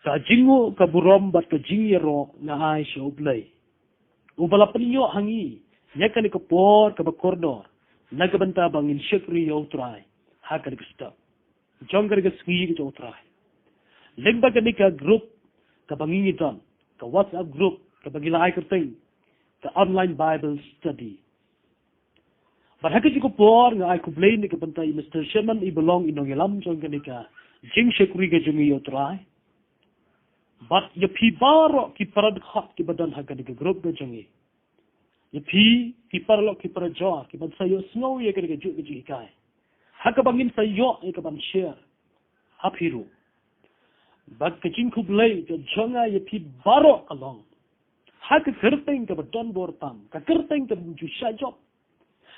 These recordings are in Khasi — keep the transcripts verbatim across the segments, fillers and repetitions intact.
Ka jingnguh, ka burom bad ka jingïaroh nga ai sha U Blei, uba la pynïoh ha ngi ïa kane ka por kaba kordor, na ka bynta ba ngin shakri ïa U Trai ha kane ka step jong kane ka sngi ka jong U Trai. Lyngba kane ka group kaba ngi ngi don, ka WhatsApp group kaba ngi la ai kyrteng ka Online Bible Study. Bad ha kane ka por nga ai khublei na ka bynta i Mister Sherman, iba long i nongïalam jong kane ka jingshakri ka jong ngi ïa U Trai. Bad ïa phi baroh ki para dkhot kiba don ha kane ka group ka jong ngi, ïa phi ki paralok ki parajor kiban sa ïohsngew ïa kane ka juh ka jinghikai, ha kaba ngin sa ïoh ïa kaban share ha phi ruh. Bad ka jingkhublei ka jong nga ïa phi baroh ka long ha ka kyrteng kaba don bor tam, ka kyrteng kaba ym ju shah jop,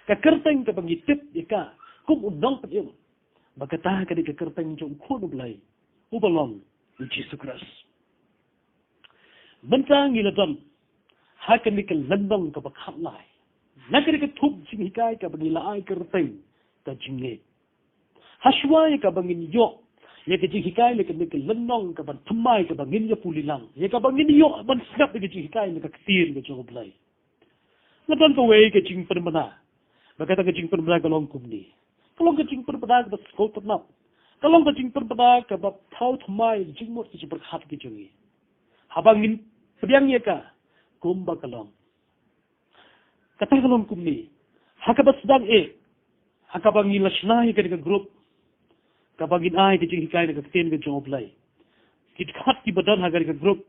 ka kyrteng kaba ngi tip ïa ka kum U Nongpynim, ba kata ka dei ka kyrteng jong U Khun U Blei, uba long U Jisu Khrist. Mynta ngi la don ha kane ka lynnong kaba khatlai na kane ka thup jinghikai kaba ngi la ai kyrteng ka jingngeit. Hashwa ïa kaba ngin ïoh ïa ka jinghikai na kane ka lynnong kaban thymmai kaba ngin ïa pule lang, ïa kaba ngin ïoh ban sngap ïa ka jinghikai na ka ktien ka jong U Blei, nga don kawei ka jingpynbna. Ba kata ka jingpynbna ka long kumne. Ka long ka jingpynbna kaba sngewtynnat. Ka long ka jingpynbna kaba thaw thymmai jingmut ka jingpyrkhat ka jong ngi, haba ngin pdiang ïa ka kumba ka long. Kata ka long kumne. Ha kaba sdang eh, ha kaba ngi la shna ïa kane ka group kaba ngin ai ka jinghikai na ka ktien ka jong U Blei, ki dkhot kiba don ha kane ka group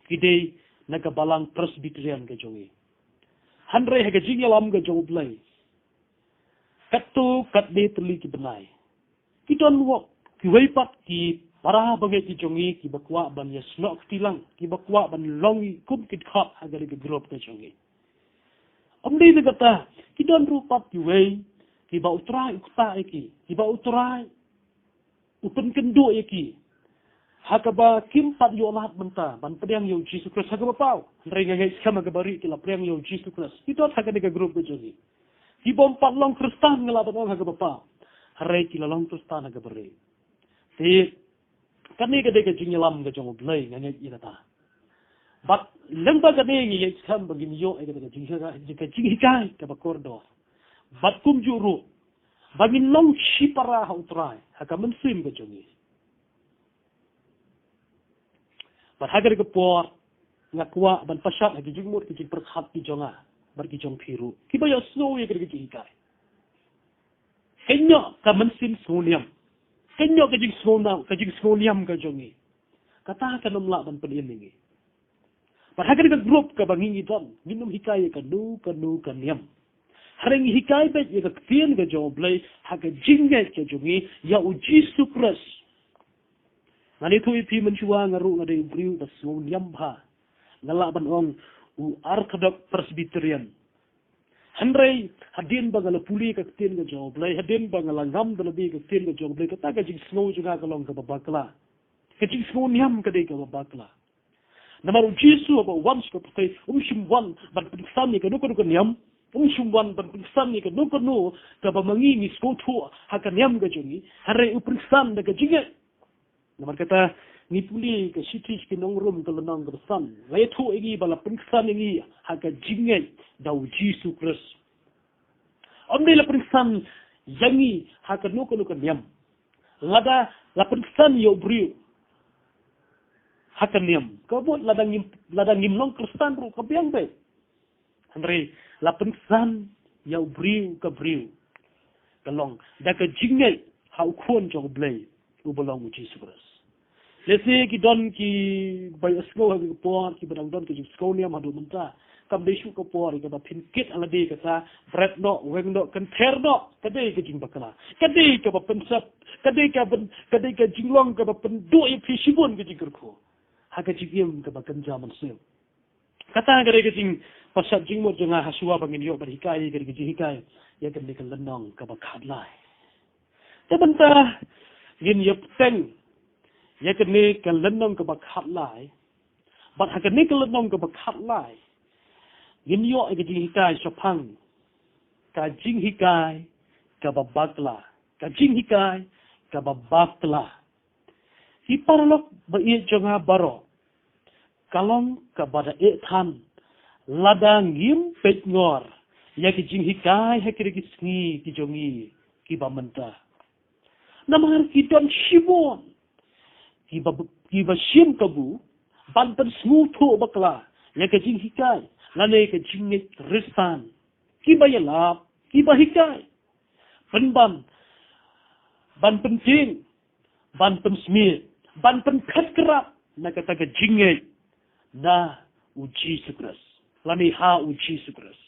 ki dei na ka balang Presbyterian ka jong ngi. Hynrei ha ka jingïalam ka jong U Blei, katto katne tylli ki bnai, ki don wok kiwei pat ki para bangeit ki jong ngi kiba kwah ban ïasnoh kti lang, kiba kwah ban long kum ki dkhot ha kane ka group ka jong ngi. Ym dei na kata, ki don ruh pat kiwei kiba U Trai u ktah ïa ki, kiba U Trai u pynkynduh ïa ki, ha kaba kim pat ïoh lad mynta ban pdiang ïa U Jisu Khrist ha kaba paw. Hynrei nga ngeit skhem ha kaba rieh ki la pdiang ïa U Jisu Khrist. Ki don ha kane ka group ka jong ngi, ki bym pat long Khristan, nga lah ban ong, ha kaba paw. Hynrei ki la long Khristan ha kaba rieh. Te kane ka dei ka jingïalam ka jong U Blei, nga ngeit ïa kata. Bad lyngba kane ngi ngeit skhem ba ngin ïoh ïa kata ka jinghikai, ka jinghikai kaba kordor. Bad kumjuh ruh ba ngin long shipara ha U Trai ha ka mynsiem ka jong ngi. Bad ha kane ka por nga kwah ban pashat ha ki jingmut ki jingpyrkhat ki jong nga bad ki jong phi ruh kiba ïohsngew ïa kane ka jinghikai. Kynnoh ka mynsiem sngewniam, kynnoh ka jingsngew na, ka jingsngewniam ka jong ngi. Kata kan ym lah ban pynim ïa ngi. Bad ha kane ka group kaba ngi ngi don, ngin ym hikai ïa kano kano ka niam. Hynrei ngi hikai beit ïa ka ktien ka jong U Blei ha ka jingngeit ka jong ngi ïa U Jisu Khrist. Ngan ïathuh ïa phi, mynshuwa nga ruh nga dei u briew ba sngewniam bha. Nga lah ban ong u Orthodox Presbyterian. Hynrei hadien ba nga la pule ka ktien ka jong U Blei, hadien ba nga la ngam da lade ka ktien ka jong U Blei, kata ka jingsngew jong nga ka long kaba bakla. Ka jingsngewniam ka dei kaba bakla. Namar U Jisu haba u wan sha ka pyrthei, um shym wan ban pynksan ïa kano kano ka niam, um shym wan ban pynksan ïa kano kano kaba ma ngi ngi sngewthuh ha ka niam ka jong ngi, hynrei u pynksan da ka jingngeit. Namar kata, ngi pule ka Shithi sha ki Nong Rom ka lynnong kaba san, la ïathuh ïa ngi ba la pynksan ïa ngi ha ka jingngeit da U Jisu Khrist. Ym dei la pynksan ïa ngi ha kano kano ka niam. Lada la pynksan ïa u briew ha ka niam, ka mut lada ngim, lada ngim long Khristan ruh ka biang beit. Hynrei la pynksan ïa u briew ka briew, ka long da ka jingngeit ha U Khun jong U Blei, uba long U Jisu Khrist. Lehse ki don kiba ïohsngew ha ka por, kiba dang don ka jingsngewniam haduh mynta. Kam dei shuh ka por ïa kaba phin kit ha lade kata, bret noh, weng noh, kynther noh, ka dei ka jingbakla. Ka dei kaba pynsep, ka dei ka pyn, ka dei ka jinglong kaba pynduh ïa phi shibun ka jingkyrkhu ha ka jingim kaba kynja mynsiem. Kata ka dei ka jingpashat jingmut jong nga hashwa ba ngin ïoh ban hikai ïa ka dei ka jinghikai ïa kane ka lynnong kaba khatlai. Te mynta ngin ïa bteng ïa kane ka lynnong kaba khatlai. Bad ha kane ka lynnong kaba khatlai ngin ïoh ïa ka jinghikai shaphang ka jinghikai kaba bakla. Ka jinghikai kaba bakla. Ki paralok ba ïeit jong nga baroh, ka long kaba da eh than lada ngim peit ngor ïa ki jinghikai ha ki sngi ki jong ngi kiba mynta. Namar ki don shibun kiba, kiba shim kabu ban pynsngewthuh bakla ïa ka jinghikai lane ka jingngeit Khristan, kiba ïalap, kiba hikai, pynban ban pyntieng, ban pynsmit, ban pynkhat krap na kata ka jingngeit na U Jisu Khrist lane ha U Jisu Khrist.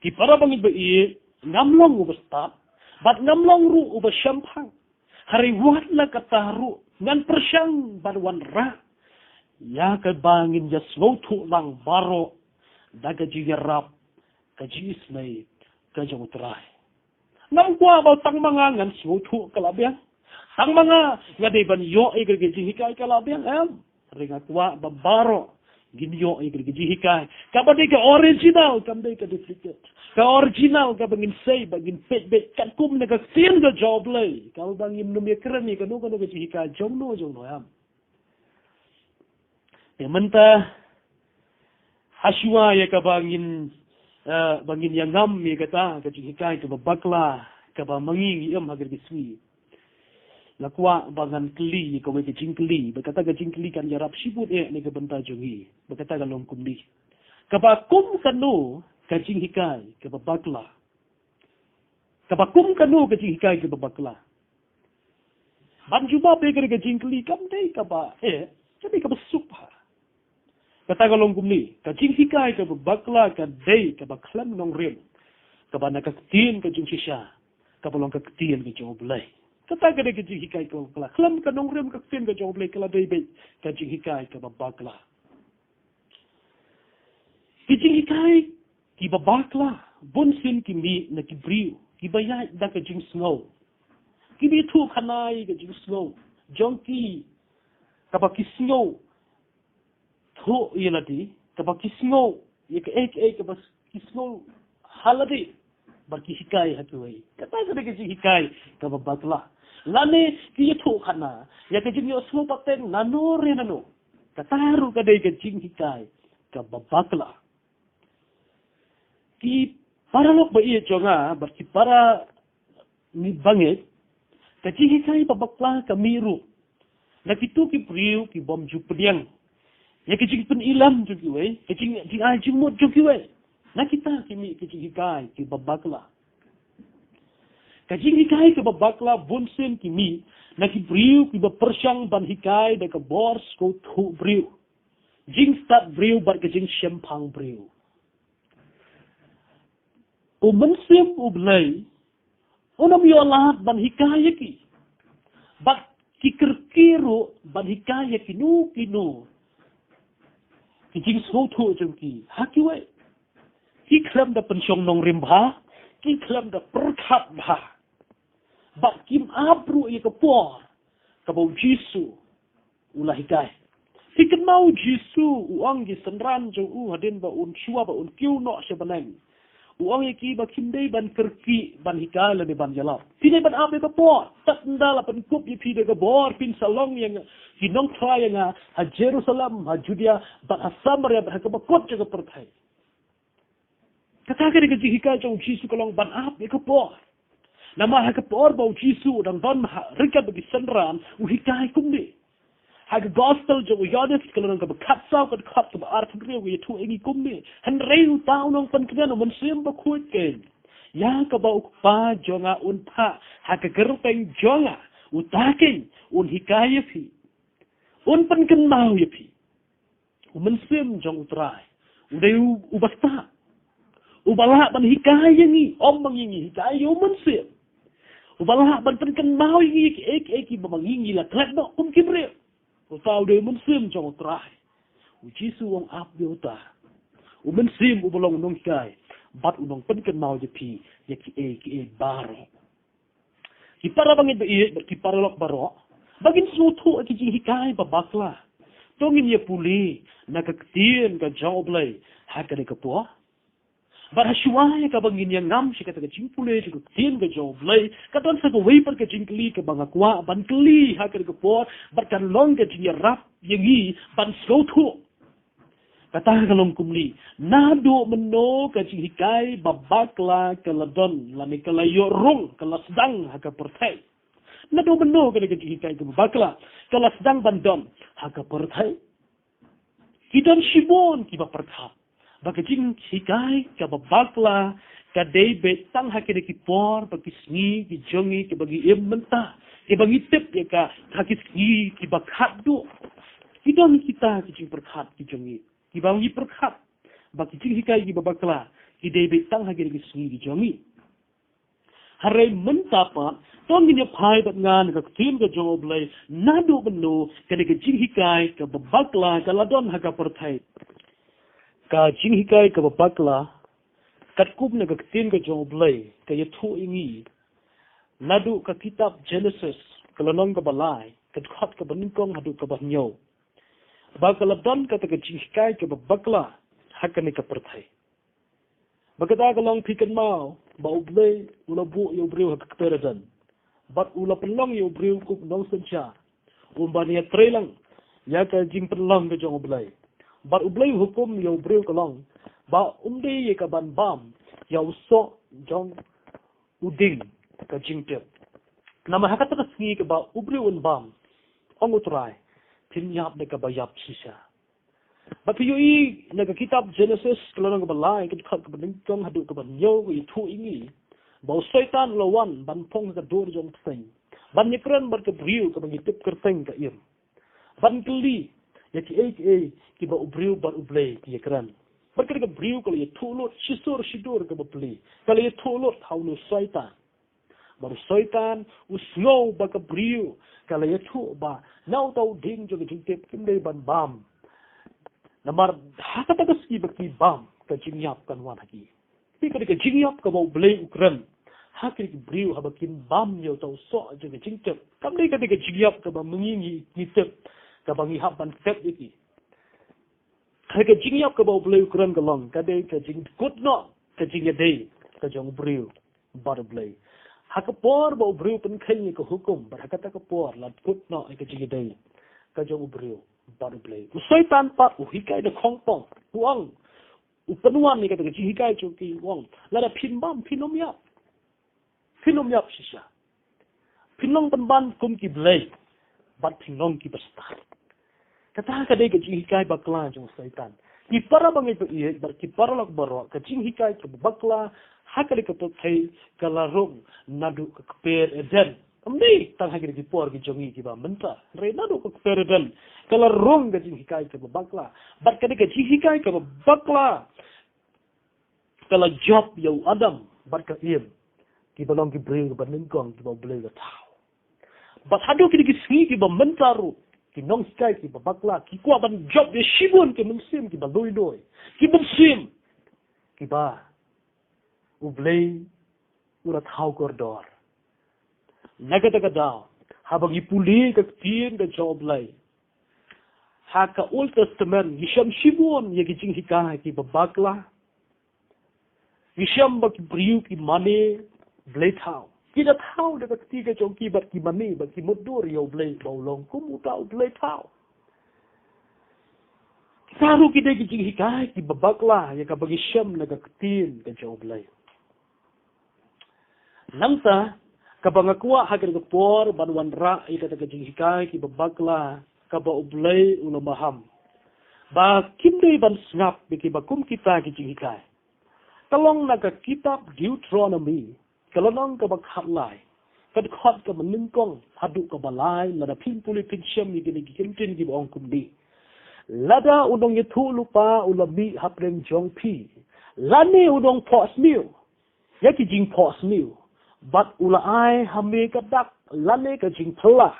Ki para bangeit ba ïeit, ngam long uba stad bad ngam long ruh uba shemphang. Hynrei wat la katta ruh ngan pyrshang ban wanrah ïa kaba ngin ïasngewthuh lang baroh da ka jingïarap, ka jingisynei ka jong U Trai. Ngam kwah ba tang ma nga ngan sngewthuh ka la biang, tang ma nga nga dei ban ïoh ïa ka jinghikai ka la biang, em. Hynrei nga kwah ba baroh ngin ïoh ïa ka jinghikai kaba dei ka original, kam dei ka duplicate. Ka original kaba ngin sei bad ngin peit beit katkum na ka ktien ka jong U Blei, kaba ngin nym ïakren ïa kano kano ka jinghikai jong no jong no, em. Te mynta, hashwa ïa kaba ngin, eh, ba ngin ïa ngam ïa kata ka jinghikai kaba bakla kaba ma ngi ngi im ha kane ka sngi, nga kwah ba ngan kylli ïa kawei ka jingkylli, ba kata ka jingkylli kan ïarap shibun eh na ka bynta jong ngi, ba kata ka long kumne: kaba kum kano ka jinghikai kaba bakla? Kaba kum kano ka jinghikai kaba bakla? Ban jubab ïa kane ka jingkylli kam dei kaba eh, ka dei kaba suk bha. Kata ka long kumne: ka jinghikai kaba bakla ka dei kaba khlem nongrim, kaba na ka ktien ka jingshisha, kaba long ka ktien ka jong U Blei. Kata ka dei ka jinghikai kaba bakla, khlem ka nongrim ka ktien ka jong U Blei, ka la dei beit ka jinghikai kaba bakla. Ki jinghikai kiba bakla bunsien ki mih na ki briew kiba ïaid da ka jingsngew, kiba ïathuh khana ïa ka jingsngew jong ki, kaba ki sngewthuh ïa lade, kaba ki sngew ïa kaei kaei kaba ki sngew ha lade, bad ki hikai ha kiwei. Kata ka dei ka jinghikai kaba bakla. Lane ki ïathuh khana ïa ka jingïohsngew pateng nano re nano. Kata ruh ka dei ka jinghikai kaba bakla. Ki paralok ba ïeit jong nga bad ki para bangeit, ka jinghikai ba bakla ka mih ruh na kito ki briew ki bym ju pdiang ïa ka jingpynilam jong kiwei, ka jing, jingai jingmut jong kiwei. Na kita ki mih ka jinghikai kiba bakla. Ka jinghikai kaba bakla bunsien ki mih na ki briew kiba pyrshang ban hikai da ka bor sngewthuh briew, jingstad briew bad ka jingshemphang briew. U Mynsiem U Blei un ym ïoh lad ban hikai ïa ki, bad ki kyrkieh ruh ban hikai ïa kino kino ki jingsngewthuh jong ki ha kiwei. Ki khlem da pynshong nongrim bha, ki khlem da pyrkhat bha, bad kim ap ruh ïa ka por kaba U Jisu u la hikai. Phi kynmaw U Jisu u ong ki synran jong u hadien ba un, shuwa ba un kiew noh sha bneng, u ong ïa ki ba kim dei ban kyrkieh ban hikai lane ban ïalap. Phi dei ban ap ïa ka por. Tad ynda la pynkup ïa phi da ka bor, phin sa long ïa nga, ki nongtrai ïa nga ha Jerusalem, ha Judia, bad ha Samaria, bad ha kaba kut jong ka pyrthei. Kata ka dei ka jinghikai jong U Jisu, ka long ban ap ïa ka por. Namar ha ka por ba U Jisu u dang don ha ryngkat bad ki synran, u hikai kumne. Ha ka gospel jong u Ïoannis, ka lynnong kaba khatsaw, ka dkhot kaba arphew hynriew, ka ïathuh ïa ngi kumne: Hynrei uta u nongpynkmen, U Mynsiem Bakhuid keiñ, ïa kaba U Kpa jong nga un phah ha ka kyrteng jong nga, uta keiñ un hikai ïa phi, un pynkynmaw ïa phi. U Mynsiem jong U Trai u dei u, uba stad, uba lah ban hikai ïa ngi, ym ma ngi ngi hikai ïa U Mynsiem. Uba lah ban pynkynmaw ïa ngi ïa kiei kiei kiba ma ngi ngi la klet noh kum ki briew. Uta u dei U Mynsiem jong U Trai. U Jisu u ong ap ïa uta U mynsiem uba long u nonghikai bad u nongpynkynmaw ïa phi ïa kiei kiei baroh. Ki para bangeit ba ïeit bad ki paralok baroh, ba ngin sngewthuh ïa ki jinghikai ba bakla, to ngin ïa pule na ka ktien ka jong U Blei ha kane ka por. Bad ha shuwa ïa kaba ngin ïa ngam sha kata ka jingpule jong ka ktien ka jong U Blei, ka don sa kawei pat ka jingkylli kaba nga kwah ban kylli ha kane ka por, bad kan long ka jingïarap ïa ngi ban sngewthuh. Kata ka long kumne, naduh mynno ka jinghikai ba bakla ka la don, lane ka la ïoh rung, ka la sdang ha ka pyrthei. Naduh mynno kane ka jinghikai kaba bakla ka la sdang ban don ha ka pyrthei. Ki don shibun kiba pyrkhat ba ka jinghikai kaba bakla ka dei beit tang ha kine ki por, ba ki sngi ki jong ngi kiba ngi im mynta, kiba ngi tip ïa ka, ha ki sngi kiba khatduh. Ki don kita ki jingpyrkhat ki jong ngi, kiba ngi pyrkhat ba ki jinghikai kiba bakla ki dei beit tang ha kine ki sngi ki jong ngi. Hynrei mynta pat, to ngin ïa phai bad nga na ka ktien ka jong U Blei, naduh mynno kane ka jinghikai kaba bakla ka la don ha ka pyrthei. Ka jinghikai kaba bakla, katkum na ka ktien ka jong U Blei, ka ïathuh ïa ngi naduh ka kitab Genesis, ka lynnong kaba lai, ka dkhot kaba nyngkong haduh kaba hynñiew, ba ka la don kata ka jinghikai kaba bakla ha kane ka pyrthei. Ba kata ka long, phi kynmaw ba U Blei u la buh ïa u briew ha ka kper Eden, bad u la pynlong ïa u briew kum u nongsynshar, um ban ïatreilang ïa ka jingpynlong ka jong U Blei. Bad U Blei u hukum ïa u briew, ka long ba um dei ïa ka ban bam ïa u soh jong u dieng ka jingtip. Namar ha kata ka sngi kaba u briew un bam, ong U Trai, phin ïap da kaba ïap shisha. Bad phi ïohi na ka kitab Genesis, ka lynnong kaba lai, ka dkhot kaba nyngkong haduh kaba hynñiew, ka ïathuh ïa ngi ba u Soitan u la wan ban phong ha ka dur jong ka bseiñ, ban ïakren bad ka briew kaba ngi tip kyrteng ka Im, ban kylli ïa kiei kiei kiba u briew bad U Blei ki ïakren. Bad kane ka briew ka la ïathuh lut shisur shidur kaba plie, ka la ïathuh lut ha une u Soitan. Bad u Soitan u sngew ba ka briew ka la ïathuh ba na uta u dieng jong ka jingtip kim dei ban bam, namar ha kata ka sngi ba ki bam, ka jingïap kan wan ha ki. Te kane ka jingïap kaba U Blei u kren ha kine ki briew haba kin bam ïa uta u soh jong ka jingtip, kam dei kane ka jingïap kaba ma ngi ngi tip, kaba ngi hap ban tep ïa ki. Kane ka jingïap kaba U Blei u kren, ka long ka dei ka jingkut noh ka jingïadei ka jong u briew bad U Blei. Ha ka por ba u briew u pynkheiñ ïa ka hukum, bad ha kata ka por la kut noh ïa ka jingïadei ka jong u briew bad U Blei. U Soitan pat u hikai da khongpong, u ong, u pynwan ïa kata ka jinghikai jong ki, u ong, lada phin bam, phin ym ïap. Phin ym ïap shisha. Phin long pynban kum ki blei, bad phin long ki bastad. Kata ka dei ka jinghikai bakla jong u Soitan. Ki para bangeit baieit bad ki paralok baroh, ka jinghikai kaba bakla ha kane ka pyrthei ka la rung naduh ka kper Eden. Kam dei tang ha kine ki por ki jong ngi kiba mynta, hynrei naduh ka kper Eden ka la rung ka jinghikai kaba bakla. Bad kane ka jinghikai kaba bakla ka la jop ïa u Adam bad ka Im, kiba long ki briew kiba nyngkong kiba U Blei u la thaw. Bad haduh kine ki sngi kiba mynta ruh, ki nonghikai kiba bakla ki kwah ban jop ïa shibun ki mynsiem kiba lui lui, ki mynsiem kiba U Blei u la thaw kordor. Na kata ka daw, haba ngi pule ka ktien ka jong U Blei ha ka Old Testament, ngi shem shibun ïa ki jinghikai kiba bakla. Ngi shem ba ki briew ki mane blei thaw, ki da thaw da ka kti ka jong ki, bad ki mane, bad ki mutdur ïa U Blei ba u long kum uta u blei thaw. Kita ruh ki dei ki jinghikai kiba bakla ïa kaba ngi shem na ka ktien ka jong U Blei. Nangta, kaba nga kwah ha kane ka por ban wanrah ïa kata ka jinghikai kiba bakla kaba U Blei u la maham ba kim dei ban sngap ïa kiba kum kita ki jinghikai, ka long na ka kitab Deuteronomy, ka lynnong kaba khatlai, ka dkhot kaba nyngkong haduh kaba lai. Lada phin pule phin shem ïa kine ki kyntien kiba ong kumne: Lada u nongïathuhlypa u la mih hapdeng jong phi, lane u nongphohsniew ïa ki jingphohsniew, bad u la ai ha me ka dak lane ka jingphylla,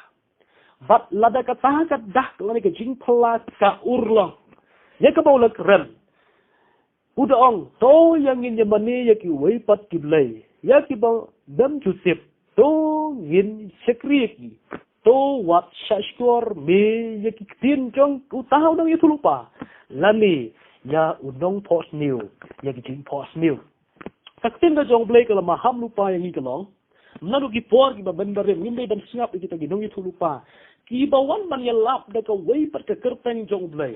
bad lada kata ka dak lane ka jingphylla ka urlong ïa kaba u la kren, u da ong, to ïa ngin ïa mane ïa kiwei pat ki blei ïa kiba mem ju tip, to ngin shakri ïa ki, to wat shahshkor me ïa ki ktien jong uta u nongïathuhlypa, lane ïa u nongphohsniew ïa ki jingphohsniew. Ka ktien ka jong U Blei ka la maham lypa ïa ngi ka long, naduh ki por kiba mynbarim ngim dei ban sngap ïa kita ki nongïathuhlypa kiba wan ban ïalap da kawei pat ka kyrteng jong U Blei.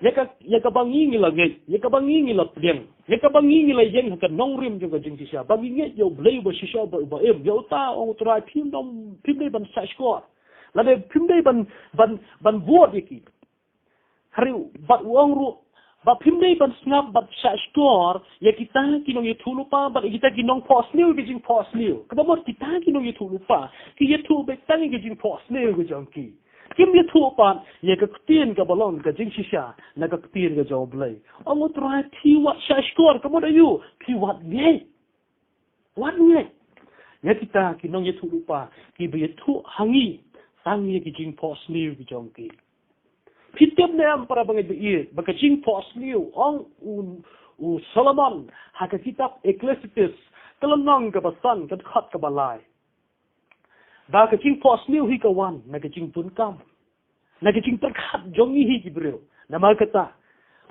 Ïa ka, ïa kaba ngi ngi la ngeit, ïa kaba ngi ngi la pdiang, ïa kaba ngi ngi la ïeng ha ka nongrim jong ka jingshisha, ba ngi ngeit ïa U Blei uba shisha, uba, uba im, ïa uta ong U Trai phim dom, phim dei ban shahshkor. Lane phim dei ban, ban, ban bud ïa ki. Hynrei bad u ong ruh ba phim dei ban sngap bad shahshkor ïa kita ki nongïathuhlypa bad ïa kita ki nongphohsniew ïa ki jingphohsniew. Kaba mut kita ki nongïathuhlypa ki ïathuh beit tang ïa ki jingphohsniew ka jong ki. Kim ïathuh pat ïa ka ktien kaba long ka jingshisha na ka ktien ka jong U Blei. Ong U Trai phi wat shahshkor, ka mut aïu? Phi wat ngeit. Wat ngeit ïa kita ki nongïathuhlypa kiba ïathuh ha ngi tang ïa ki jingphohsniew ki jong ki. Phi tip ne em para bangeit ba ïeit ba ka jingphohsniew, ong u, u Solomon ha ka kitab Ecclesiastes ka lynnong kaba san ka dkhot kaba lai, ba ka jingphohsniew hi ka wan na ka jingdonkam, na ka jingpyrkhat jong ngi hi ki briew. Namar kata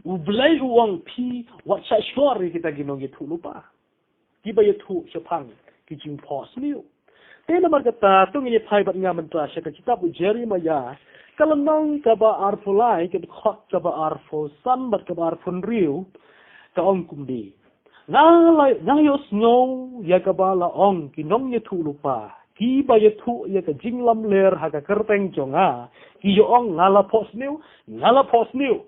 U Blei u ong phi wat shahshkor ïa kita ki nongïathuhlypa kiba ïathuh shaphang ki jingphohsniew. Te namar kata to ngin ïa phai bad nga mynta sha ka kitab u Jeremiah ka lynnong kaba arphew lai, ka dkhot kaba arphew san bad kaba arphew hynriew, ka ong kumne: Nga la, nga ïohsngew ïa kaba la ong ki nongïathuhlypa kiba ïathuh ïa ka jinglamler ha ka kyrteng jong nga, ki ïa ong, nga la phohsniew, nga la phohsniew.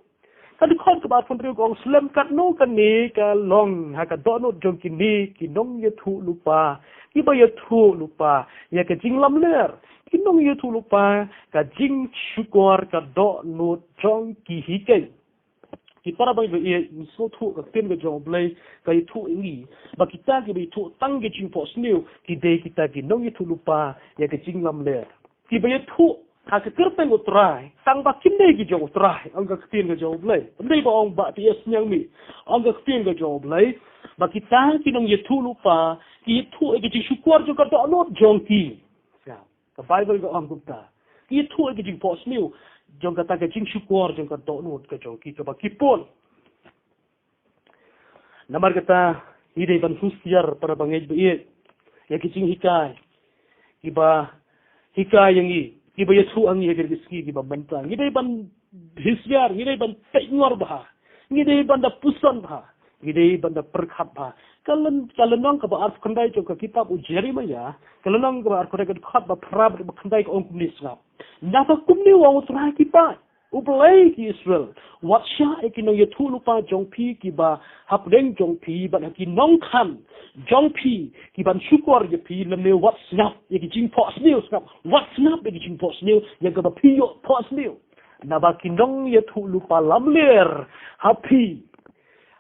Ka dkhot kaba arphew hynriew ka ong: Slem katno kane ka long ha ka dohnud jong kine ki nongïathuhlypa kiba ïathuhlypa ïa ka jinglamler, ki nongïathuhlypa, ka jingshukor ka dohnud jong ki hi keiñ. Ki para bangeit ba ïeit, ngi sngewthuh ka ktien ka jong U Blei ka ïathuh ïa ngi ba kita kiba ïathuh tang ki jingphohsniew ki dei kita ki nongïathuhlypa ïa ka jinglamler. Kiba ïathuh ha ka kyrteng U Trai tang ba kim dei ki jong U Trai, ong ka ktien ka jong U Blei. Ym dei ba ong ba T S Sniawmih, ong ka ktien ka jong U Blei ba kita ki nongïathuhlypa ki ïathuh ïa ka jingshukor jong ka dohnud jong ki. Ka Baibl ka ong kumta. Ki ïathuh ïa ka jingphohsniew jong kata ka jingshukor jong ka dohnud ka jong ki kaba ki pun. Namar kata ngi dei ban husiar para bangeit ba ïeit ïa ki jinghikai kiba hikai ïa ngi, kiba ïathuh ha ngi ha kine ki sngi kiba mynta. Ngi dei ban husiar, ngi dei ban peit ngor bha, ngi dei ban da puson bha, ngi dei ban da pyrkhat bha. Ka lyn, ka lynnong kaba arphew khyndai jong ka kitab u Jeremiah, ka lynnong kaba arphew khyndai, ka dkhot ba phra bad ba khyndai ka ong kumne, sngap: Naba kumne u ong U Trai ki paid, U Blei ki Israel: Wat shah ïa ki nongïathuhlypa jong phi kiba hapdeng jong phi bad ha ki nongkhan jong phi ki ban shukor ïa phi, lymne wat sngap ïa ki jingphohsniew, sngap, wat sngap ïa ki jingphohsniew ïa kaba phi ïoh phohsniew. Naba ki nongïathuhlypa lamler ha phi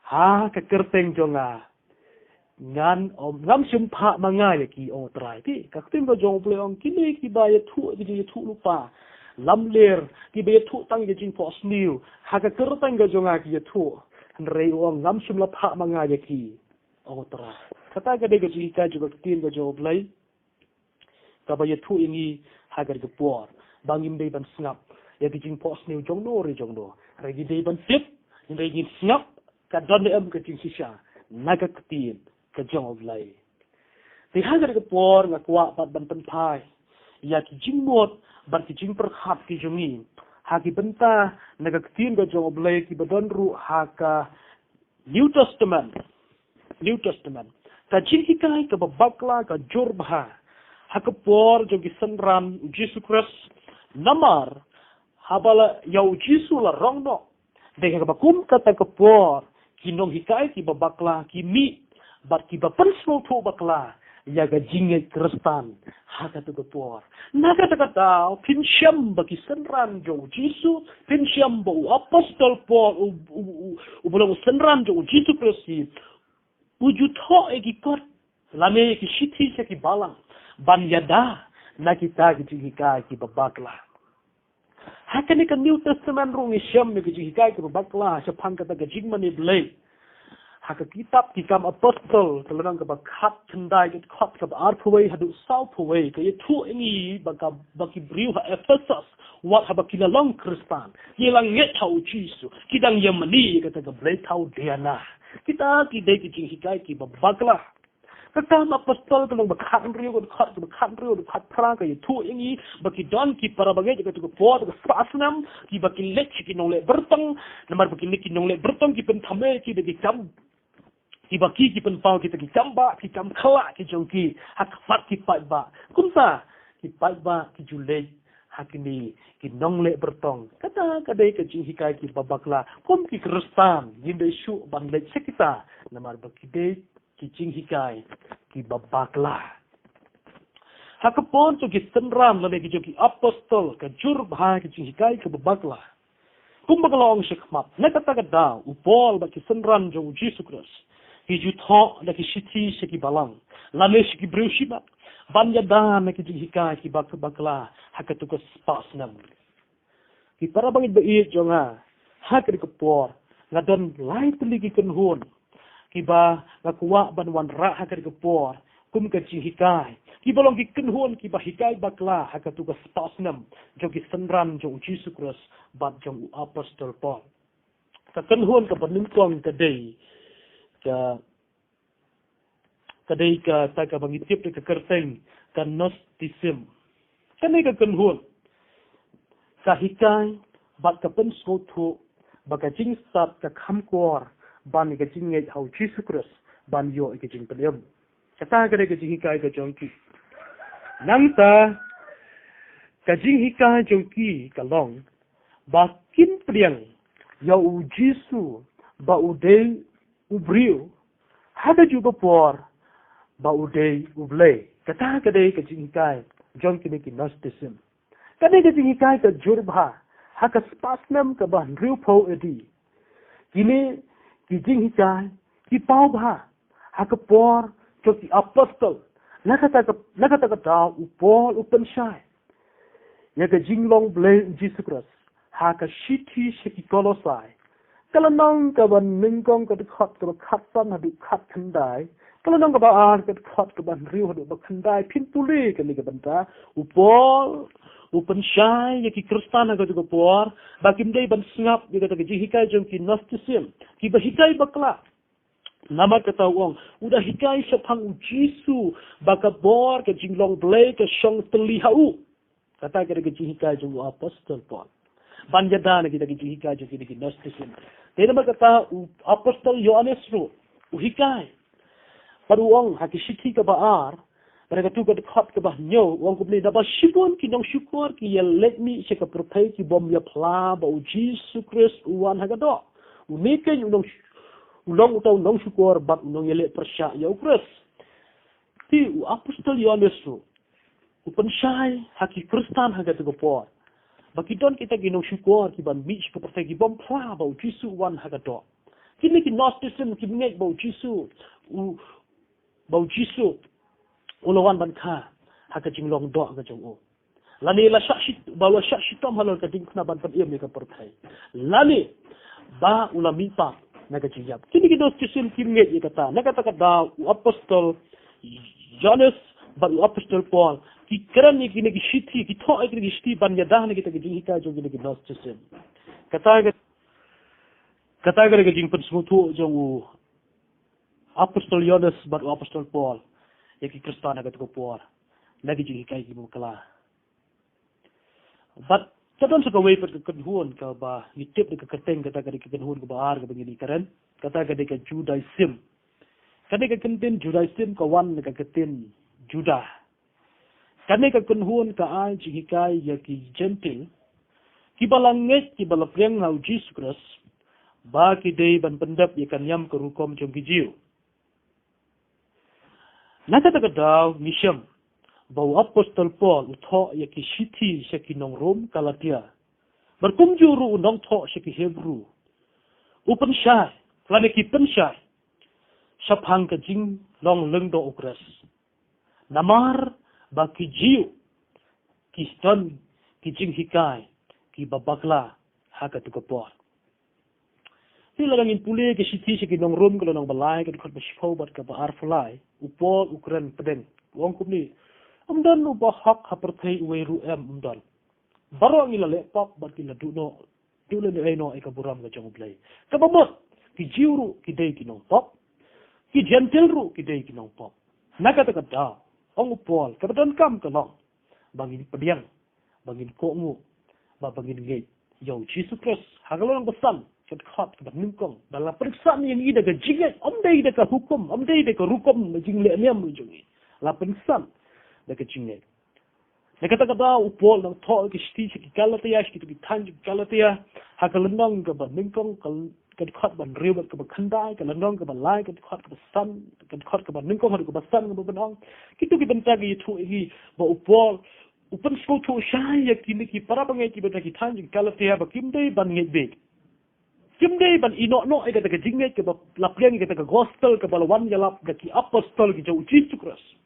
ha ka kyrteng jong nga, ngan ym, ngam shym phah ma nga ïa ki, ong U Trai. Te ka ktien ka jong U Blei ong kine kiba ïathuh, ki jingïathuhlypa lamler, kiba ïathuh tang ki jingphohsniew ha ka kyrteng ka jong nga ki ïathuh, hynrei u ong ngam shym la phah ma nga ïa ki, ong U Trai. Kata ka dei ka jinghikai jong ka ktien ka jong U Blei kaba ïathuh ïa ngi ha kane ka por ba ngim dei ban sngap ïa ki jingphohsniew jong no re jong no. Hynrei ngi dei ban tip, hynrei ngin sngap ka don ne em ka jingshisha na ka ktien ka jong U Blei. Te ha kane ka por nga kwah pat ban pynphai ïa ki jingmut bad ki jingpyrkhat ki jong ngi ha ki bynta na ka ktien ka jong U Blei kiba don ruh ha ka New Testament. New Testament. Ka jinghikai kaba bakla ka jur bha ha ka por jong ki synran u Jisu Khrist. Namar haba la ïa u Jisu la rong noh, dei ha kaba kum kata ka por ki nonghikai kiba bakla ki mih bad kiba pynsngewthuh bakla ïa ka jingngeit Khristan ha kata ka por. Na kata ka daw phin shem ba ki synran jong u Jisu, phin shem ba u apostol Paul u, u, u, uba long u synran jong u Jisu Khrist hi, u ju thoh ïa ki kot lane ïa ki shithi sha ki balang ban ïada na kita ki jinghikai kiba bakla. Ha kane ka New Testament ruh ngi shem ïa ki jinghikai kiba bakla shaphang kata ka jingmane Blei. Ha ka kitab Ki Kam Apostol, ka lynnong kaba khatkhyndai, ka dkhot kaba arphew wei haduh sawphew wei, ka ïathuh ïa ngi ba ka, ba ki briew ha Ephesus, wat haba ki la long Khristan, ki la ngeit ha u Jisu, ki dang ïa mane ïa kata ka blei thaw Diana. Kita ki dei ki jinghikai kiba bakla. Ka Kam Apostol ka lynnong ba khathynriew, ka dkhot kaba khathynriew, ka dkhot phra, ka ïathuh ïa ngi ba ki don ki para bangeit ha kata ka por, ka spah snem, kiba ki leit sha ki nongleh byrtong, namar ba kine ki nongleh byrtong ki pynthame ïa ki da ki kam, kiba ki, ki pynpaw kita ki kam bah, ki kam khyllah ki jong ki ha khmat ki paidbah. Kumta ki paidbah ki ju leit ha kine ki nongleh byrtong. Kata ka dei ka jinghikai kiba bakla. Kum ki Khristan, ngim dei shuh ban leit sha kita, namar ba ki dei ki jinghikai kiba bakla. Ha ka por jong ki synran lane ki jong ki apostol, ka jur bha ki jinghikai kiba bakla. Kumba ka la ong shakhmat, na kata ka daw u Paul bad ki synran jong u Jisu Khrist ki ju thoh da ki shithi sha ki balang lane sha ki briew shimet ban ïada na ki jinghikai kiba bakla ha katu ka spah snem. Ki para bangeit ba ïeit jong nga, ha kane ka por nga don lai tylli ki kynhun kiba nga kwah ban wanrah ha kane ka por kum ka jinghikai, kiba long ki kynhun kiba hikai bakla ha katu ka spah snem jong ki synran jong u Jisu Khrist bad jong u apostol Paul. Ka kynhun kaba nyngkong ka dei ka, ka dei kata kaba ngi tip da ka kyrteng ka Gnosticism. Kane ka kynhun ka hikai bad ka pynsngewthuh ba ka jingstad ka kham kor ban ïa ka jingngeit ha u Jisu Khrist ban ïoh ïa ka jingpynim. Kata ka dei ka jinghikai ka jong ki. Nangta ka jinghikai jong ki ka long ba kim pdiang ïa u Jisu ba u dei u briew, ha kajuh ka por ba u dei u Blei. Kata ka dei ka jinghikai jong kine ki Gnosticism. Ka dei ka jinghikai ka jur bha ha ka spah snem kaba hynriewphew A D. Kine ki jinghikai ki paw bha ha ka por jong ki apostol. Na kata ka, na kata ka daw u Paul u pynshai ïa ka jinglong Blei u Jisu Khrist ha ka shithi sha ki Kolosai, ka lynnong kaba nyngkong, ka dkhot kaba khatsan haduh khatkhyndai, ka lynnong kaba ar, ka dkhot kaba hynriew haduh ba khyndai. Phin pule kane ka bynta. U Paul u pynshai ïa ki Khristan ha katu ka por ba kim dei ban sngap ïa kata ka jinghikai jong ki Gnosticism, kiba hikai bakla. Namar kata u ong, u da hikai shaphang u Jisu ba ka bor ka jinglong Blei ka shong tylli ha u. Kata ka dei ka jinghikai jong u apostol Paul ban ïada na kita ki jinghikai jong kine ki Gnosticism. Te namar kata u apostol Ïoannis ruh u hikai, bad u ong ha ki shithi kaba ar, bad ha katu ka dkhot kaba hynñiew, u ong kumne: Naba shibun ki nongshukor ki ïaleit mih sha ka pyrthei ki bym ïa phla ba u Jisu Khrist u wan ha ka doh. Une keiñ u nong, u long uta u nongshukor bad u nongïaleh pyrshah ïa u Khrist. Te u apostol Ïoannis ruh u pynshai ha ki Khristan ha katu ka por ba ki don kita ki nongshukor ki ban mih sha ka pyrthei ki bym phla ba u Jisu u wan ha ka doh. Kine ki Gnosticism kim ngeit ba u Jisu u, ba u Jisu u la wan ban kha ha ka jinglong doh ka jong u, lane la shah shit, ba la shah shitom halor ka diengphna ban pynim ïa ka pyrthei, lane ba u la mihpat na ka jingïap. Kine ki Gnosticism kim ngeit ïa kata. Na kata ka daw u apostol Ïoannis bad u apostol Paul ki kren ïa kine ki shithi, ki thoh ïa kine ki shithi ban ïada na kita ki jinghikai jong kine ki Gnosticism. Kata ka, kata ka dei ka jingpynsngewthuh jong u apostol Ïoannis bad u apostol Paul ïa ki Khristan ha katu ka por na ki jinghikai kiba bakla. Bad ka don sa kawei pat ka kynhun kaba ngi tip da ka kyrteng, kata ka dei ka kynhun kaba ar kaba ngin ïa kren, kata ka dei ka Judaism. Kane ka ktien Judaism ka wan na ka ktien Juda. Kane ka kynhun ka ai jinghikai ïa ki Jentil kiba la ngeit, kiba la pdiang ha u Jisu Khrist, ba ki dei ban pyndep ïa ka niam ka rukom jong ki Jiw. Na kata ka daw ngi shem ba u apostol Paul u thoh ïa ki shithi sha ki nong Rom, Galatia, bad kumjuh ruh u nongthoh sha ki Hebru u pynshai, lane ki pynshai shaphang ka jinglong lyngdoh u Khrist. Namar ba ki Jiw ki don ki jinghikai kiba bakla ha katu ka por. Te lada ngin pule ka shithi sha ki nong Rom ka lynnong ba lai ka dkhot ba shiphew bad kaba arphew lai, u Paul u kren pdeng, u ong kumne: Ym don uba hok ha pyrthei, uwei ruh em, ym don. Baroh ngi la leh pop bad ngi la duh noh, duh lehnohei noh ïa ka burom ka jong U Blei. Kaba mut, ki Jiw ruh ki dei ki nongpop, ki Jentil ruh ki dei ki nongpop. Na kata ka daw, ong u Paul, kaba donkam ka long ba ngin pdiang, ba ngin kohnguh, ba, ba ngin ngeit ïa U Jisu Khrist. Ha ka lynnong ba san, ka dkhot kaba nyngkong, ba la pynksan ïa ngi da ka jingngeit, ym dei da ka hukum, ym dei da ka rukom, da jingleh niam jong ngi. La pynksan da ka jingngeit. Na kata ka daw u Paul u nang thoh ka shithi sha ki Galatia, sha kito ki thaiñ jong ki Galatia, ha ka lynnong kaba nyngkong, ka, ka dkhot ba hynriew bad kaba khyndai, ka lynnong kaba lai, ka dkhot kaba san, ka dkhot kaba nyngkong haduh kaba san, kaba ban ong. Kito ki bynta ki ïathuh ïa ngi ba u Paul u pynsngewthuh shai ïa kine ki para bangeit kiba na ki thaiñ jong ki Galatia ba kim dei ban ngeit beit. Kim dei ban ïehnoh noh ïa kata ka jingngeit kaba la pdiang, ïa kata ka gospel kaba la wan ïalap da ki apostol ki jong U Jisu Khrist.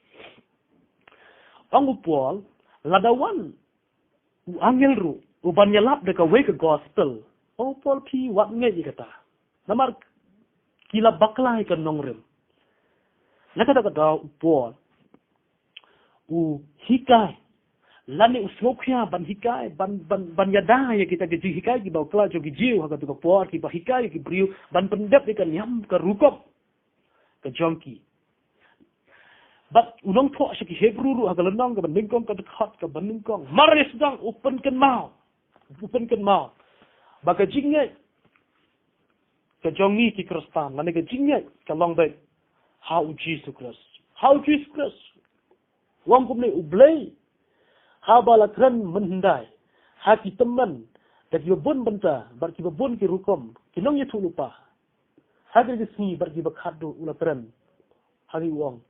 Ong u Paul, lada wan u angel ruh u ban ïalap da kawei ka gospel, ong u Paul, phi wat ngeit ïa kata. Namar ki la bakla ïa ka nongrim. Na kata ka daw u Paul u hikai, lane u sngewkhia ban hikai, ban, ban, ban ïada ïa kita ki jinghikai kiba bakla jong ki Jiw ha katu ka por, kiba hikai ïa ki briew ban pyndep ïa ka niam ka rukom ka jong ki. Bad u nongthoh sha ki Hebru ruh ha ka lynnong kaba nyngkong, ka dkhot kaba nyngkong, mar ïa sdang u pynkynmaw, u pynkynmaw ba ka jingngeit ka jong ngi ki Khristan, lane ka jingngeit ka long beit ha U Jisu Khrist. Ha U Jisu Khrist. U ong kumne: U Blei haba la kren mynhyndai ha ki tymmen da kiba bun bynta bad kiba bun ki rukom, ki nongïathuhlypa, ha kine ki sngi bad kiba khatduh u la kren ha ngi, u ong: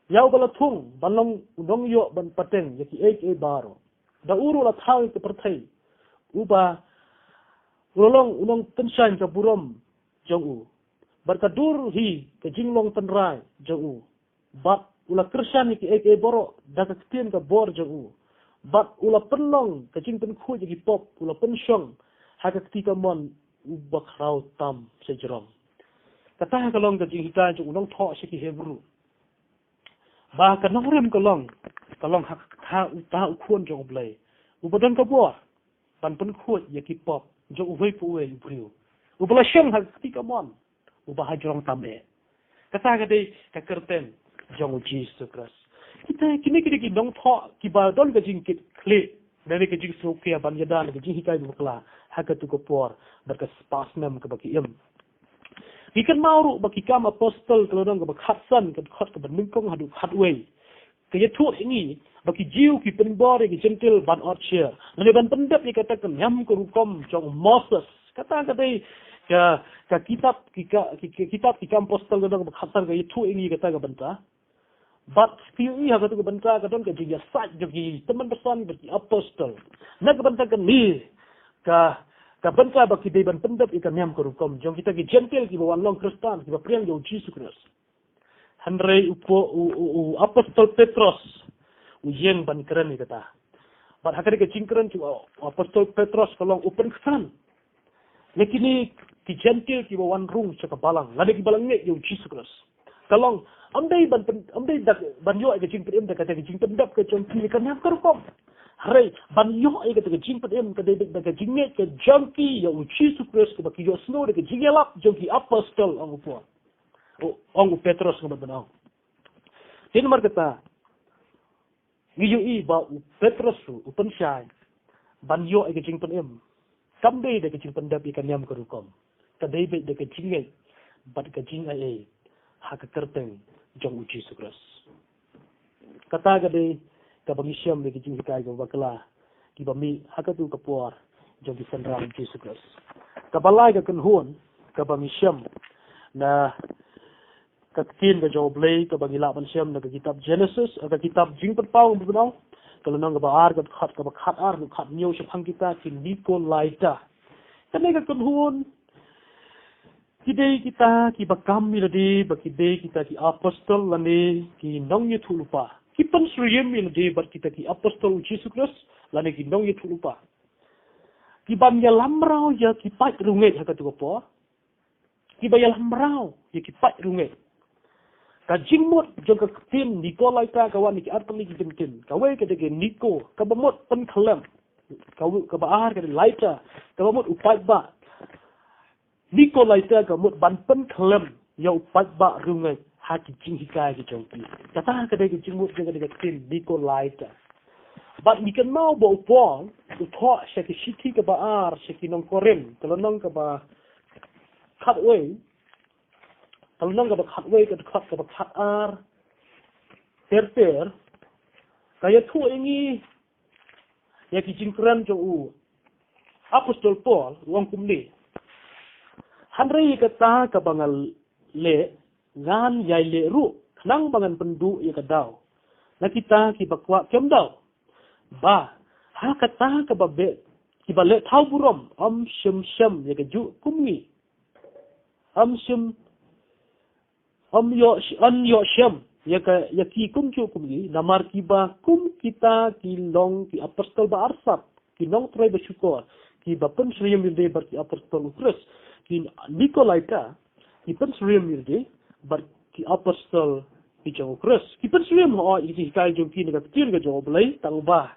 Ïa uba la thung ban long u nongïoh ban pateng ïa kiei kiei baroh. Da u ruh la thaw ïa ka pyrthei, uba u la long u nongpynshaiñ ka burom jong u, bad ka dur hi ka jinglong tynrai jong u, bad u la kyrshan ïa kiei kiei baroh da ka ktien ka bor jong u, bad u la pynlong ka jingpynkhuid ïa ki pop, u la pynshong ha ka kti kamon u bakhraw tam sha jrong. Kata ka long ka jinghikai jong u nongthoh sha ki Hebru ba ka nongrim ka long, ka long ha, ha uta u Khun jong U Blei, uba don ka bor ban pynkhuid ïa ki pop jong uwei pa uwei u briew, uba la shong ha ka kti kamon uba ha jrong tam eh. Kata ka dei ka kyrteng jong U Jisu Khrist. Kita kine ki dei ki nongthoh kiba don ka jingkitkhlieh, lane ka jingsngewkhia ban ïada ïa ka jinghikai ba bakla ha katu ka por bad ka spah snem kaba ki im. Ngi kynmaw ruh ba Ki Kam Apostol ka lynnong kaba khatsan, ka dkhot kaba nyngkong haduh khatwei, ka ïathuh ïa ngi ba ki Jiw ki pynbor ïa ki Jentil ban ot sher, lane ban pyndep ïa kata ka niam ka rukom jong u Moses. Kata ka dei ka, ka kitab, ki ka, ki, ki kitab Ki Kam Apostol ka lynnong kaba khatsan ka ïathuh ïa ngi kata ka bynta. Bad phi ïohi ha katu ka bynta ka don ka jingïasaid jong ki tymmen basan bad ki apostol na ka bynta kane ka, ka bynta ba ki dei ban pyndep ïa ka niam ka rukom jong kita ki Jentil kiba wan long Khristan, kiba pdiang ïa U Jisu Khrist. Hynrei u po-, u, u, u apostol Petros u ïeng ban kren ïa kata. Bad ha kane ka jingkren jong u apostol Petros ka long u pynksan ïa kine ki Jentil kiba wan rung sha ka balang, lane kiba la ngeit ïa U Jisu Khrist. Ka long, ym dei ban pyn-, ym dei da, ban ïoh ïa ka jingpynim da kata ka jingpyndep ka jong ki ïa ka niam ka rukom. Hynrei ban ïoh ïa kata ka jingpynim ka dei da ka jingngeit ka jong ki ïa U Jisu Khrist, kaba ki ïohsngew da ka jingïalap jong ki apostol, ong u Paul. U, ong u Petros, nga ban ong. Te namar kata, ngi ïohi ba u Petros ruh u pynshai ban ïoh ïa ka jingpynim kam dei da ka jingpyndep ïa ka niam ka rukom, ka dei beit da ka jingngeit bad ka jingaiei ha ka kyrteng jong U Jisu Khrist. Kata ka dei kaba ngi shem ïa ka jinghikai kaba bakla kiba mih ha katu ka por jong ki synran U Jisu Khrist. Kaba lai ka kynhun kaba ngi shem na ka ktien ka jong U Blei kaba ngi lah ban shem na ka kitab Genesis, eh, ka kitab Jingpynpaw, ngi pynpaw, ka lynnong kaba ar, ka dkhot kaba khatar, ka khathynñiew shaphang kita ki Nikolaita. Kane ka kynhun ki dei kita kiba kam ïa lade ba ki dei kita ki apostol lane ki nongïathuhlypa. Ki pynsyriem ïa lade bad kita ki apostol U Jisu Khrist lane ki nongïathuhlypa. Ki ban ïalam mraw ïa ki paid riewngeit ha katu ka por. kiba ïalam mraw ïa ki paid rungek. Ka jingmut jong ka ktien Nikolaita ka wan na ki artylli ki kyntien. Kawei ka dei ka Niko, kaba mut pynkhyllem. Ka, kaba ar ka dei Laita, kaba mut u paidbah. Nikolaita ka mut ban pynkhyllem ïa u paidbah rungek ha ki jinghikai ki jong ki. Kata ka dei ka jingmut jong ka dei ka ktien Nikolaita. Bad ngi kynmaw ba u Paul u thoh sha ki shithi kaba ar sha ki nong Korinth, ka lynnong kaba khatwei, ka lynnong kaba khatwei, ka dkhot kaba khatar ter ter, ka ïathuh ïa ngi ïa ki jingkren jong u Apostol Paul, u ong kumne: Hynrei ïa kata kaba nga leh, ngan ïai leh ruh, khnang ba ngan pynduh ïa ka daw na kita kiba kwah kem daw. Ba ha kata kaba beh, kiba leh thaw burom, ym shym shem ïa kajuh kum ngi. Ym shym, ym ïoh, ym ïoh shem ïa ka, ïa ki kumjuh kum ngi, namar kiba kum kita ki long ki apostol ba arsap, ki nongtrei ba shukor, kiba pynsyriem ïalade bad ki apostol u Khrist. Ki Nikolaita ki pynsyriem ïalade bad ki apostol ki jong u Khrist. Ki pynsyriem hooid ïa ki jinghikai jong ki na ka ktien ka jong U Blei, tang ba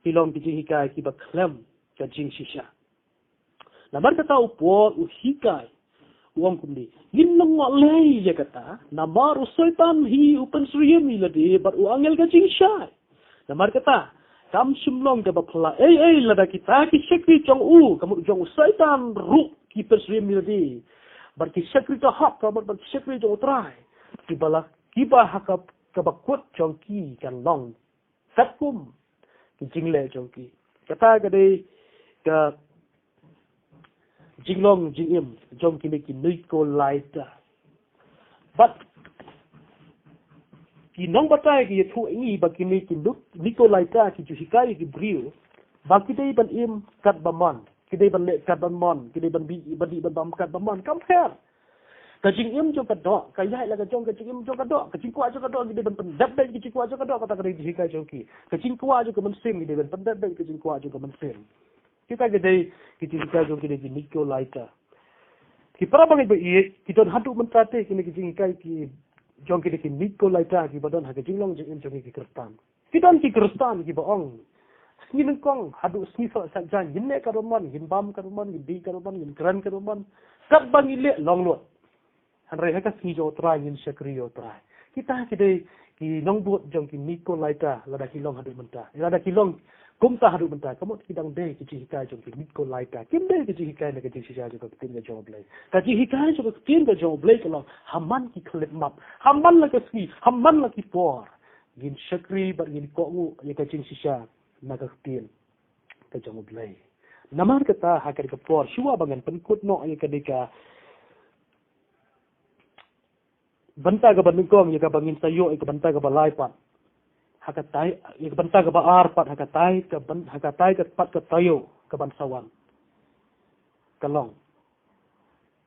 ki long ki jinghikai kiba khlem ka jingshisha. Namar kata u Paul u hikai, u ong kumne: Ngin lyngngoh lei ïa kata, namar u Soitan hi u pynsyriem ïalade bad u angel ka jingshai. Namar kata, kam shym long kaba phylla ei ei lada kita ki shakri jong u, ka mut jong u Soitan ruh, ki pynsyriem ïalade bad ki shakri tahok, ka mut bad ki shakri jong U Trai, kiba la, kiba ha ka, kaba kut jong ki kan long katkum ki jingleh jong ki. Kata ka dei ka jinglong jingim jong kine ki Nikolaita. Bad ki nongbatai ki ïathuh ïa ngi ba kine ki Nik-, Nikolaita ki ju hikai ïa ki briew ba ki dei ban im katba mon, ki dei ban leh katba mon, ki dei ban bih, ban dih, ban bam katba mon. Kam pher. Ka jingim jong ka doh ka ïaid la ka jong ka jingim jong ka doh. Ka jingkwah jong ka doh ki dei ban pyndep beit ka jingkwah jong ka doh, kata ka dei ka jinghikai jong ki. Ka jingkwah jong ka mynsiem ki dei ban pyndep beit ka jingkwah jong ka mynsiem. Kita ki dei ki jinghikai jong kine ki Nikolaita. Ki para bangeit ba ïeit, ki don haduh mynta te kine ki jinghikai ki jong kine ki Nikolaita kiba don ha ka jinglong jingim jong ki Khristan. Ki don ki Khristan kiba ong, sngi nyngkong haduh sngi soh saitjaiñ ngin leh katba mon, ngin bam katba mon, ngin dih katba mon, ngin kren katba mon, katba ngi leh long lut. Hynrei ha ka sngi jong U Trai ngin shakri ïa U Trai. Kita ki dei ki nongbud jong ki Nikolaita, lada ki long haduh mynta, lada ki long kumta haduh mynta, ka mut ki dang dei ki jinghikai jong ki Nikolaita. Kim dei ki jinghikai na ka jingshisha jong ka ktien ka jong U Blei. Ka jinghikai jong ka ktien ka jong U Blei ka long, ha man ki khyllipmat, ha man la ka sngi, ha man la ki por, ngin shakri bad ngin kohnguh ïa ka jingshisha na ka ktien ka jong U Blei. Namar kata ha kane ka por, shuwa ba ngan pynkut noh ïa kane ka bynta kaba nyngkong, ïa kaba ngin sa ïoh ïa ka bynta kaba lai pat, ha katai, ïa ka bynta kaba ar pat, ha katai ka byn-, ha katai ka pat ka taïew kaban sa wan, ka long,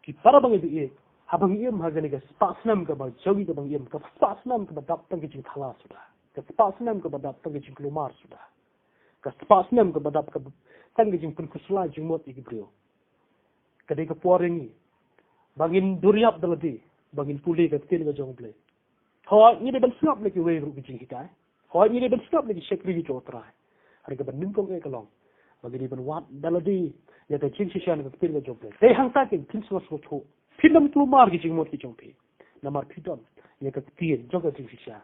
ki para bangeit ba ïeit, haba ngi im ha kane ka spah snem kaba jong ngi, kaba ngi im, ka spah snem kaba dap tang ka jingthala suda, ka spah snem kaba dap tang ka jingkulmar suda, ka spah snem kaba dap ka tang ka jingpynkhuslai jingmut ïa ki briew. Ka dei ka por ïa ngi ba ngin dur ïap da lade, ba ngin pule ka ktien ka jong U Blei. Hooid ngi dei ban sngap na kiwei ruh ki jinghikai. Hooid ngi dei ban sngap na ki shakri jong U Trai. Hynrei kaba nyngkong eh ka long ba ngi dei ban wad da lade ïa ka jingshisha na ka ktien ka jong U Blei. Dei hangta kin phin sngewthuh, phin ym kulmar ki jingmut ki jong phi. Namar phi don ïa ka ktien jong ka jingshisha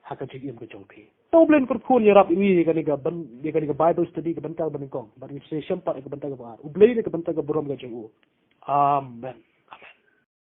ha ka jingim ka jong phi. To U Blei un kyrkhu un ïarap ïa ngi ïa kane ka byn-, ïa kane ka Bible study ka bynta kaba nyngkong, bad ngin sa ïashem pat ïa ka bynta kaba ar. U Blei un ai ka bynta ka burom ka jong u. Amen.